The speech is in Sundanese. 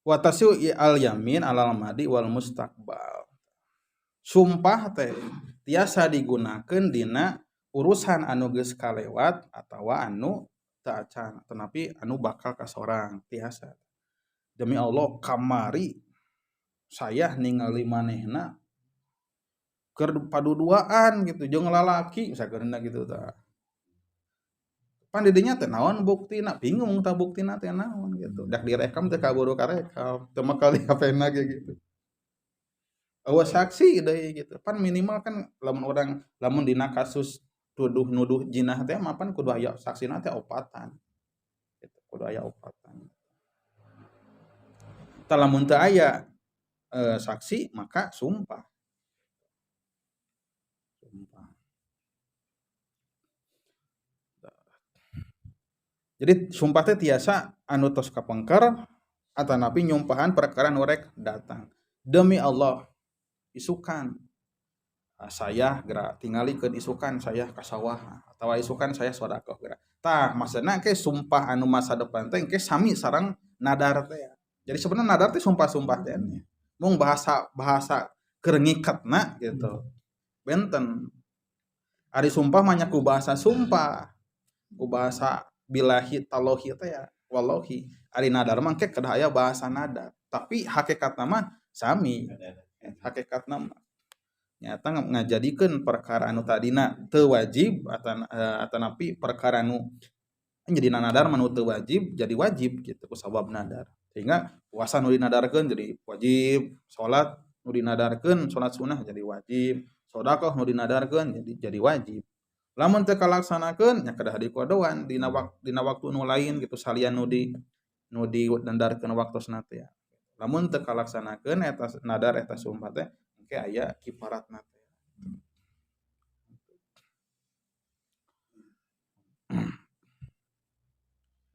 Wa tasihu al yamin alal madi wal mustaqbal. Sumpah teh tiasa digunakeun dina urusan anu geus kalewat atawa anu teu acan, tetapi anu bakal kasorang tiasa. Demi Allah, kamari saya ningali manehna keur paduduaan gitu jeung lalaki sakeurna gitu tah. Pan di dinya teh naon buktina, bingung tah buktina teh naon gitu. Dak direkam teh kaburu karekam, teu makal di HP-na ge gitu. Euweuh saksi deui gitu. Pan minimal kan lamun urang, lamun dina kasus tuduh nuduh jinah teh mah pan kudu aya saksina teh opatan. Gitu, kudu aya opatan. Tah, lamun teu aya saksi maka sumpah. Sumpah. Jadi sumpah teh tiasa anu tos kapengker atanapi nyumpahan perkara nu rek datang. Demi Allah, isukan saya geura tingalikeun, isukan saya ka sawah atawa isukan saya sedekah geura. Tah, maksudna ke sumpah anu masa depan teh engke sami sareng nadar teh. Jadi sebenarnya nadar teh sumpah-sumpah teh nya. Mung bahasa bahasa keur ngiketna gitu. Benten. Ari sumpah mah nya ku bahasa sumpah. Ku bahasa billahi tallahi teh ya, wallahi. Ari nadar mah engke kedah aya bahasa nadar. Tapi hakikatna mah sami. Hakikatna mah nyata ngajadikeun perkara anu tadina teu wajib atanapi perkara nu jadi nadar mah nu teu wajib jadi wajib gitu ku sabab nadar. Sehingga puasa nu dinadarkeun jadi wajib, salat nu dinadarkeun, salat sunah jadi wajib, sedekah nu dinadarkeun jadi wajib. Lamun teu kalaksanakeun nya kedah dikodoan dina waktu nu lain gitu, salian nu dinadarkeun waktosna teh. Lamun teu kalaksanakeun eta nadar, eta sumpah teh, engke aya kifaratna teh.